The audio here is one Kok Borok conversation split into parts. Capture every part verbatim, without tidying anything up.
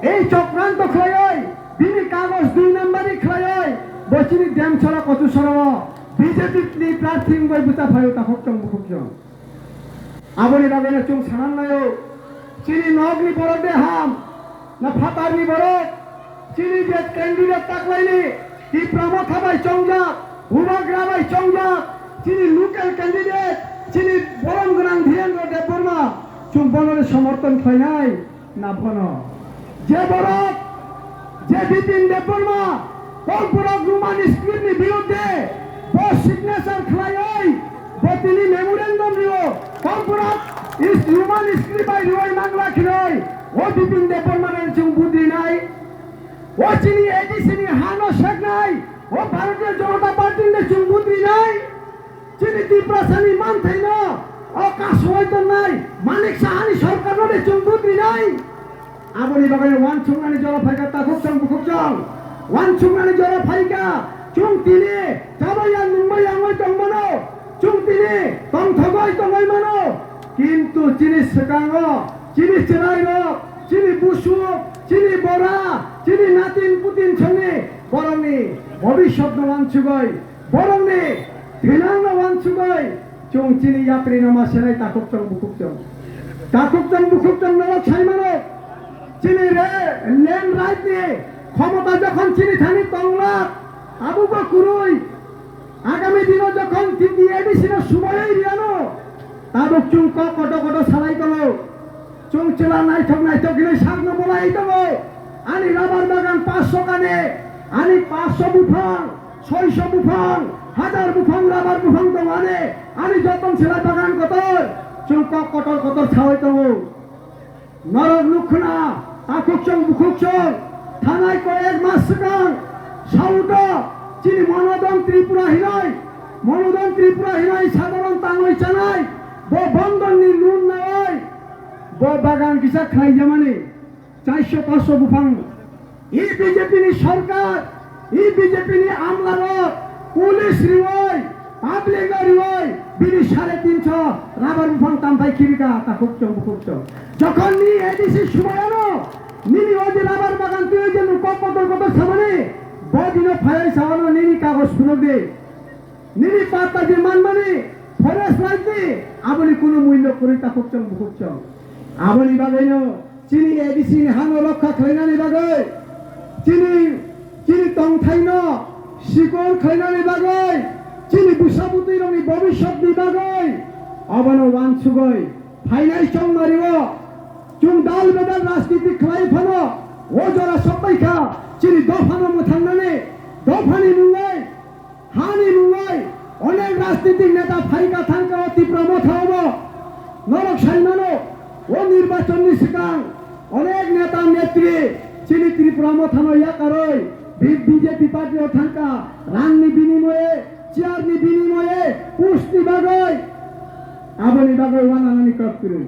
Ei chokranto khlaioi, bini kagoj dui nambari khlaioi, bo chini Demchora Kochusora o B J P ni prarthi wngwi bwcha phaio takhuk chwng bukhuk chwng. Aboni bagwino chwng sanan naio, chini nokni borok de ham, na phatarni borok, chini je candidate taklaini, Tipra Motha bai chongjak, Bubagra bai chongjak, chini local candidate, chini borom gwnang Dhirendra Debbarma, chwng bono somorthon khlainai. Na bono. Je borok, je Bipin Debbarma, Kokborok Roman script ni birudde, bo signature khlaioi, bo tini memorandum rio, Kokborok is Roman script bai rioi mangla khinoi, o Bipin Debbarma no chwng budrinai, o chini A D C ni hano seknai, o Bharatiya Janata Party no chwng budrinai. Chini Tiprasani manthaino o kasoi tongnai Manik Sahani sorkarno de chwng budrinai. Aboni bagwi wansuknani jora phaikha takhuk chwng bukhuk chwng. Wansuknani jora phaikha chwng tini chabaiya nungmaiya wngwi tongmano. Chwng tini tongthogwi tongwi mano. Kintu chini swkango, chini chwrairok, chini busuk, chini bora, chini natin putin songni borokni bobiswtno wansugwi Borokni thinangno wansugwi chwng chini yatrino ma senai takhuk chwng bukhuk chwng. Takhuk chwng bukhuk chwng norok sai mano. Chini re-, land right ni khomota jokhon chini thani tongla, tabukbo kwrwi. Agami dino jokhon T T A D C no subai riyano, tabuk chwng kok koto koto salai tongo. Chwng chwla naithok naithok hinwi sakno bolai tongo. Ani rabar bagan paanch sho kani, ani paanch sho buphang, soi sho buphang, hajar buphang rabar buphang tongo ani, ani joton chwla bagan kotor. Chwng kok kotor kotor sawi tongo. Norok nukhwna, takhuk chwng bukhuk chwng, thanai koyek mas swkang, South o chini Monodon Tripura hinwi, Monodon Tripura hinwi sadharon tangwi chanai, bo bondon ni loan nawi, Bo bagan kisa khlaijamani, charsho pansho buphang. I B J P ni sorkar, i B J P ni amlarok, police riwi, public no riwi, bini sare tinsho rabar buphang tamthai khibika, takhuk chwng bukhuk chwng. Jokhon ni A D C sumayano, nini o je rabar bagan twi je nung kok kotor kotor samani, bo dino phaiwi sawano nini kagoj phunuk di. Nini patta je manmani, forest right ni, aboni kunu mullo kwrwi, takhuk chwng bukhuk chwng. Aboni bagwino chini A D C ni hano rokha khlainani bagwi, chini, chini tongthaino sikor khlainani bagwi, chini bwsa bwtwirokni bobiswtni bagwi, abono wansugwi phainai chongmario chwng dal bedal rajniti khlai phano o jora sokpai kha, chini dophano mwthangnani, dophani mungwi Hani mungwi onek rajnitik neta phaika thangka o Tipra Motha obo. Norok saimano, o nirbachon ni swkang onek neta netri chini Tripura Motha no yakarwi B-, B J P party o thangka, rang ni binimoye, chair ni binimoye, post ni bagwi. Aboni bagwi wananani kok kwrwi.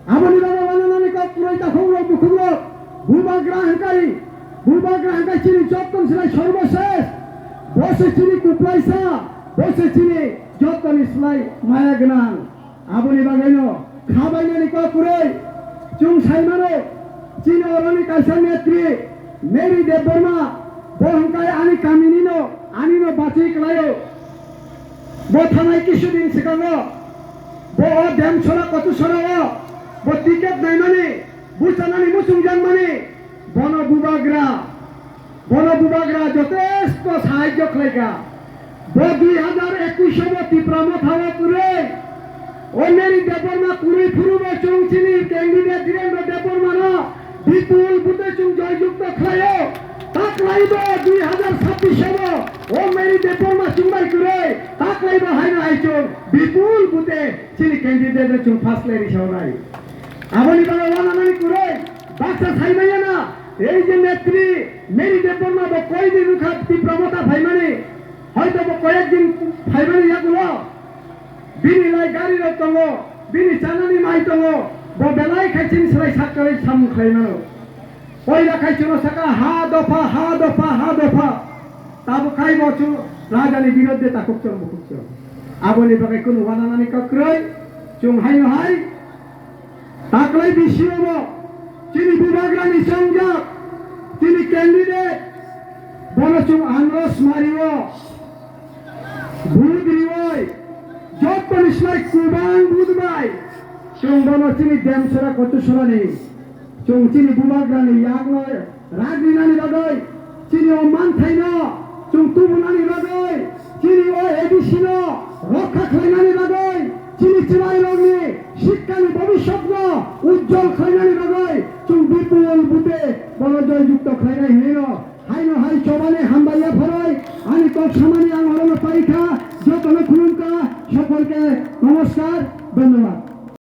Aboni bagwi wananani kok kwrwi, takhukrok bukhukrok, bubagra hwnkhe, bubagra hwnkhe chini jottoni slai sorbosesh, bo se chini kuplaisa, bo se chini jottoni slai maya gwnang. Aboni bagwino khabainani kok kwrwi, chwng saimano, chini oroni kaisa netri, Mary Debbarma, bo hwnkhe ani kaminino, anino bachwi kwlaio. Bo thanai kisu din swkango, bo o Demchora Kochusora o, bo ticket naimani, buchanani muchungjakmani, bono bubagra, bono bubagra jotesto sahajjo khlaikha. Bo dui hajar ekush o bo Tipra Motha o kwrwi, o Mary Debbarma kwrwi phuru bo chwng chini candidate Dhirendra Debbarma no Bipul bute chwng joyjukto khlaio. Taklaibo dui hajar sabbish o, o Mary Debbarma chwng bai kwrwi, taklaibo haino hai chwng bipul bute chini candidate no chwng first lai risawnai. Aboni bagwi wananani kwrwi, baksa saimanya na, ei je netri Mary Debbarma bo koi din wngkha Tipra Motha phaimani, hoito bo koyek din phaimani yagulo. Bini lai gari rok tongo, bini chanani mai tongo, bo belai khai chini slai sakchalai samung khlai mano. Poila khai chwngno saka ha dopha, ha dopha, ha dopha. Tabuk khai bo chwng rajani birodhe takhuk chwng bukhuk chwng. Aboni bagwi kunu wananani kok kwrwi, chwng haino hai. Taklai B C O bo Chini bubagrani chongjak, chini candidate, bono chwng ango smario, vote rioi, jottoni slai kwbang vote bai, chwng bono chini Demsora Kochusorani, chwng chini bubagrani yakno rak rinani bagwi, chini o manthaino chwng tubunani bagwi, chini o A D C no rokha khlainani bagwi, chini chwrairokni sikkani bobiswkno ujjol khlainani bagwi chwng bipul bute bono joy jukto khlainai hinwi no haino hai chobani hambai yapharwi ani kok samani ang orono paikha, jotono khulumkha, sokolke nomoskar, dhonyobad.